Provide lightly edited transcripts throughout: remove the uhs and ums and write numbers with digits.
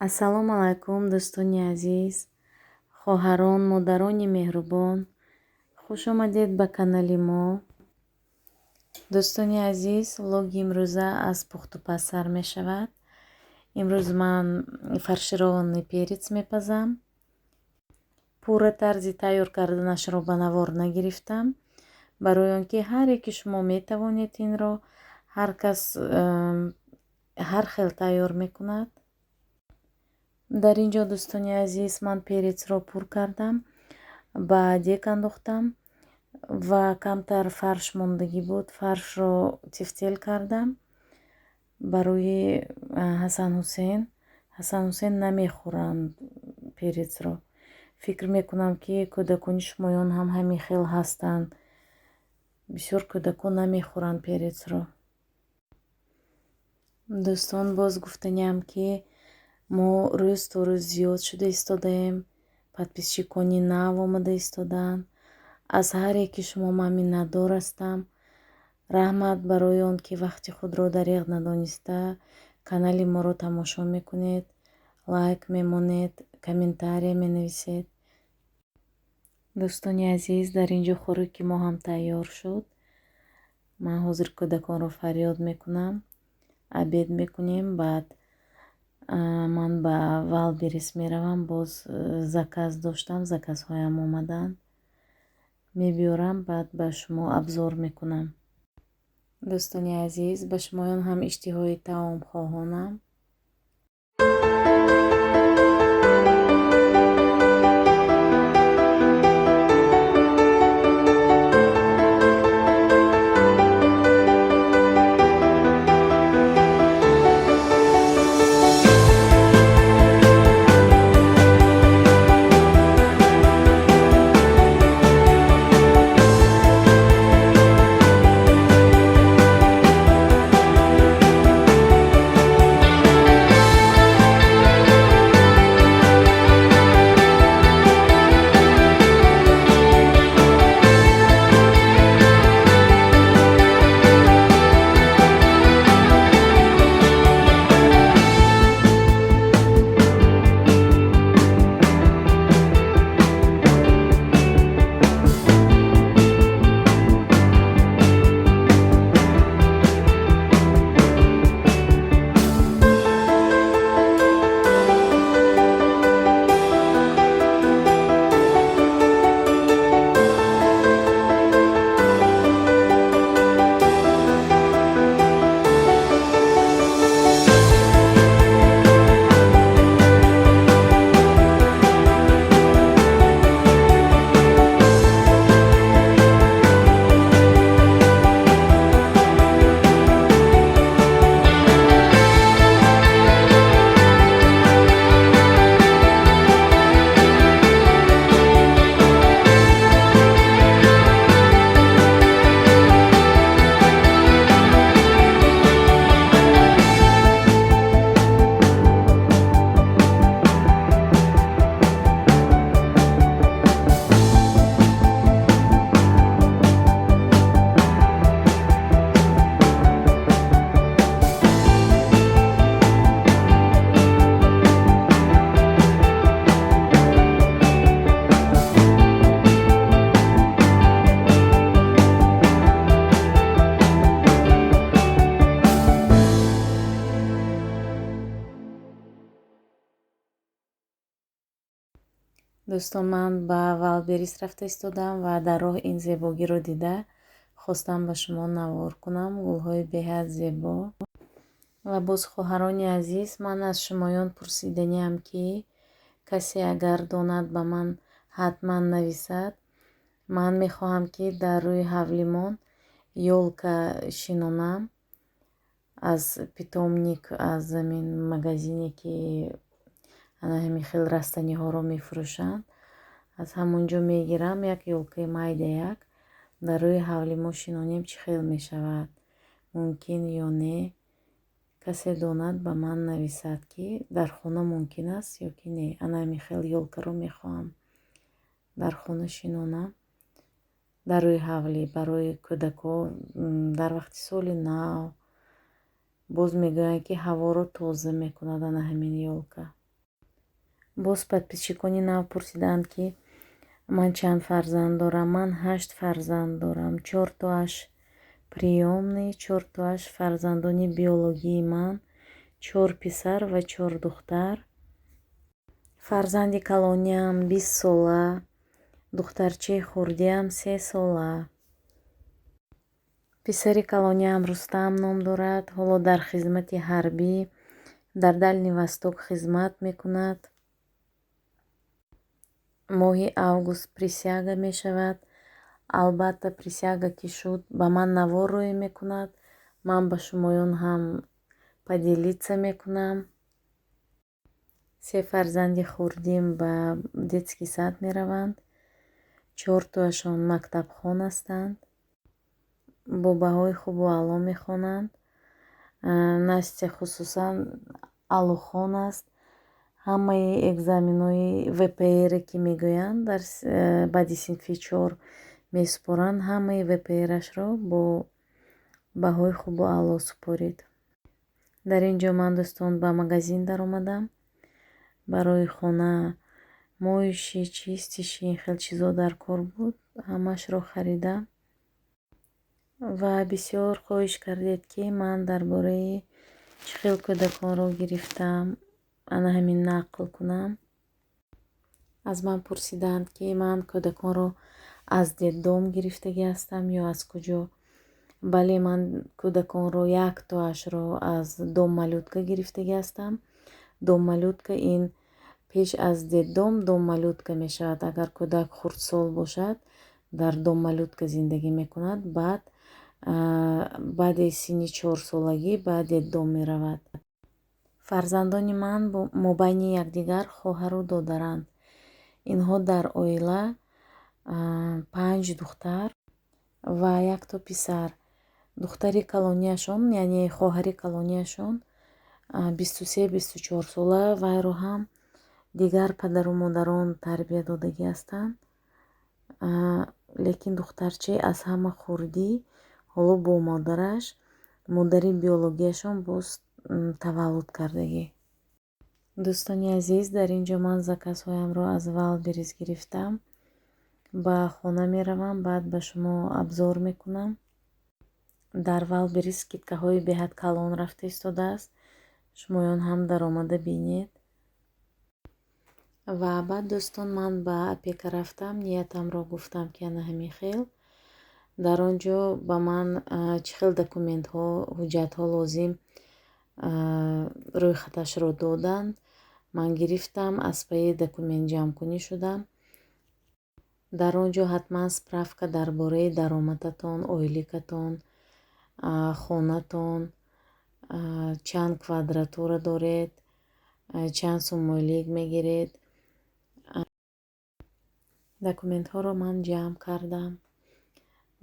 Ассалому алайкум, дӯстони азиз, хоҳарон, модарони меҳрубон. Хуш омадед ба канали мо. Дӯстони азиз, влоги имрӯза аз пухтупаз сар мешавад. Имрӯз ман фаршированный перец мепазам. Пурра тарзи тайёр карданашро ба навор нагирифтам, барои он ки ҳар яки шумо метавонед инро, ҳар кас ҳар хел тайёр мекунад. Дар ин ҷо, дӯстони азиз, ман перецро пур кардам, ба дег андохтам ва камтар фарш мондагӣ буд, фаршро тефтел кардам барои Ҳасан Ҳусен. Ҳасан Ҳусен намехӯранд перецро. Фикр мекунам, ки кӯдакони шумоён ҳам ҳамин хел ҳастанд. Бисёр кӯдакон намехӯранд перецро. Дӯстон, боз гуфтаниам, ки мо рӯз то рӯз зиёд шуда истодаем, подписчикони нав омада истодаанд. Аз ҳар яки шумо ман миннатдор ҳастам. Раҳмат барои он ки вақти худро дареғ надониста канали моро тамошо мекунед, лайк мемонед, комментария менависед. Дӯстони азиз, дар ин ҷо хӯроки мо ҳам тайёр шуд. Ман ҳозир кӯдаконро фарёд мекунам, обед мекунем, баъд ман ба Вайлдберриз меравам, боз заказ доштам, заказҳоям омаданд. Мебиёрам, баъд ба шумо обзор мекунам. Дӯстони азиз, ба шумоён ҳам иштиҳои таом хоҳонам. Дӯстон, ман ба Вайлдберриз рафта истодам ва дар роҳ ин зебогиро дида хостам ба шумо навор кунам. Гулҳои беҳад зебо. Ва боз, хоҳарони азиз, ман аз шумоён пурсиданиам, ки касе агар донад, ба ман ҳатман нависад. Ман мехоҳам, ки дар рӯи ҳавлимон ёлка шинонам аз питомник, аз ҳамин магазине, ки ана ҳамин хел растаниҳоро мефурӯшанд. Аз ҳамон ҷо мегирам як ёлкаи майдаяк, дар рӯи ҳавли мо шинонем, чӣ хел мешавад? Мумкин ё не? Касе донад, ба ман нависад, ки дар хона мумкин аст ё ки не. Ана ҳамин хел ёлкаро мехоҳам дар хона шинонам, дар рӯи ҳавлӣ барои кӯдакҳо дар вақти соли нав. Боз мегӯянд, ки ҳаворо тоза мекунад ана ҳамин ёлка. Боз подписчикони нав пурсиданд, ки ман чанд фарзанд дорам. Ман ҳашт фарзанд дорам: чортоаш приёмный, чортоаш фарзандони биологии ман, чор писар ва чор духтар. Фарзанди калониам 20 сола, духтарчаи хурдиам 3 сола. Писари калониам Рустам ном дорад, ҳоло дар хизмати ҳарбӣ дар Дальний Восток хизмат мекунад. Моҳи август присяга мешавад. Албатта, присяга ки шуд, ба ман навор рӯй мекунад, ман ба шумоён ҳам поделиться мекунам. Се фарзанди хурдим ба детский сад мераванд, чортоашон мактабхон ҳастанд, бо баҳои хубу аъло мехонанд. Настя хусусан аълохон аст. Ҳамаи экзаменҳои ВПР ки мегӯянд, дар баъди синфи чор месупоранд, ҳамаи ВПРашро бо баҳои хубу аъло супорид. Дар ин ҷо ман, дӯстон, ба магазин даромадам. Барои хона моющий, чистящий, ин хел чизо дар кор буд, ҳамаашро харидам. Ва бисёр хоҳиш кардед, ки ман дар бораи чӣ хел кӯдаконро гирифтам, ана ҳамин нақл кунам. Аз ман пурсиданд, ки ман кӯдаконро аз детдом гирифтагӣ ҳастам ё аз куҷо. Бале, ман кӯдаконро яктоашро аз дом малютка гирифтагӣ ҳастам. Дом малютка ин пеш аз детдом дом малютка мешавад. Агар кӯдак хурдсол бошад, дар дом малютка зиндагӣ мекунад, баъд баъди синни 4 солагӣ ба детдом меравад. Фарзандони ман мобайни якдигар хоҳару додаранд. Инҳо дар оила панҷ духтар ва якто писар. Духтари калонияшон, яъне хоҳари калонияшон, 23, 24 сола, вайро ҳам дигар падару модарон тарбия додагӣ ҳастанд. Лекин духтарчаи аз ҳама хурдӣ ҳоло бо модараш, модари биологияшон боз таваллуд кардагӣ. Дӯстони азиз, дар ин ҷо ман заказҳоямро аз Вайлдберриз гирифтам. Ба хона меравам, баъд ба шумо обзор мекунам. Дар Вайлдберриз скидкаҳои беҳад калон рафта истодааст, шумоён ҳам даромада бинед. Ва баъд, дӯстон, ман ба опека рафтам, ниятамро гуфтам, ки ана ҳамин хел. Дар он ҷо ба ман чӣ хел документҳо, ҳуҷҷатҳо лозим, рӯйхаташро доданд. Ман гирифтам, аз пайи документ ҷамъкунӣ шудам. Дар он ҷо ҳатман справка дар бораи даромадатон, ойликатон, хонатон, чанд квадратура доред, чанд сум ойлик мегиред. Документҳоро ман ҷамъ кардам.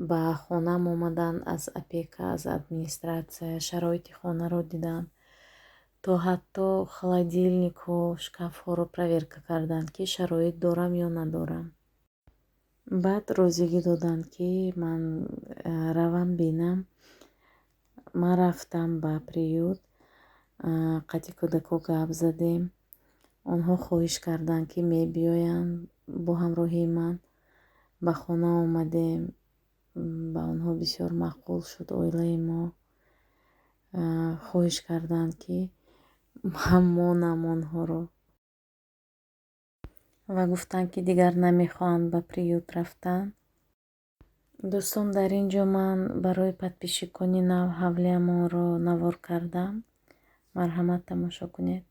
Ба хонаам омаданд аз опека, аз администрация, шароити хонаро диданд, то ҳатто холодильникҳо, шкафҳоро проверка карданд, ки шароит дорам ё надорам. Баъд розигӣ доданд, ки ман равам, бинам. Ман рафтам ба приют, қати кӯдако гап задем. Онҳо хоҳиш карданд, ки мебиёянд бо ҳамроҳии ман. Ба хона омадем, ба онҳо бисёр маъқул шуд оилаи мо. Хоҳиш карданд, ки ман монам онҳоро, ва гуфтанд, ки дигар намехоҳанд ба приют рафтан. Дӯстон, дар ин ҷо ман барои подписчикони нав ҳавлиамонро навор кардам. Марҳамат, тамошо кунед.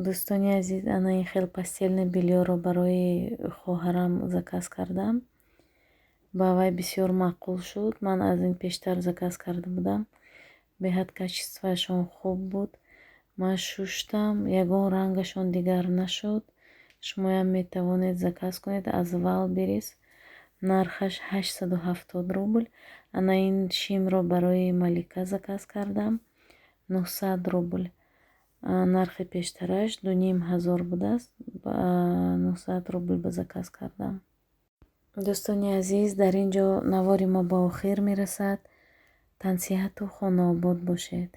Дӯстони азиз, ана ин хел постельное бельёро барои хоҳарам заказ кардам. Ба вай бисёр маъқул шуд. Ман аз ин пештар заказ карда будам. Беҳад качествоашон хуб буд. Ман шуштам, ягон рангашон дигар нашуд. Шумоям метавонед заказ кунед аз Вайлдберриз. Нархаш 870 рубл. Ана ин шимро барои Малика заказ кардам, 900 рубл. Нархи пештараш 2500 будааст, ба 900 рубл ба заказ кардам. Дӯстони азиз, дар ин ҷо навори мо ба охир мерасад. Тансиҳату хонаобод бошед.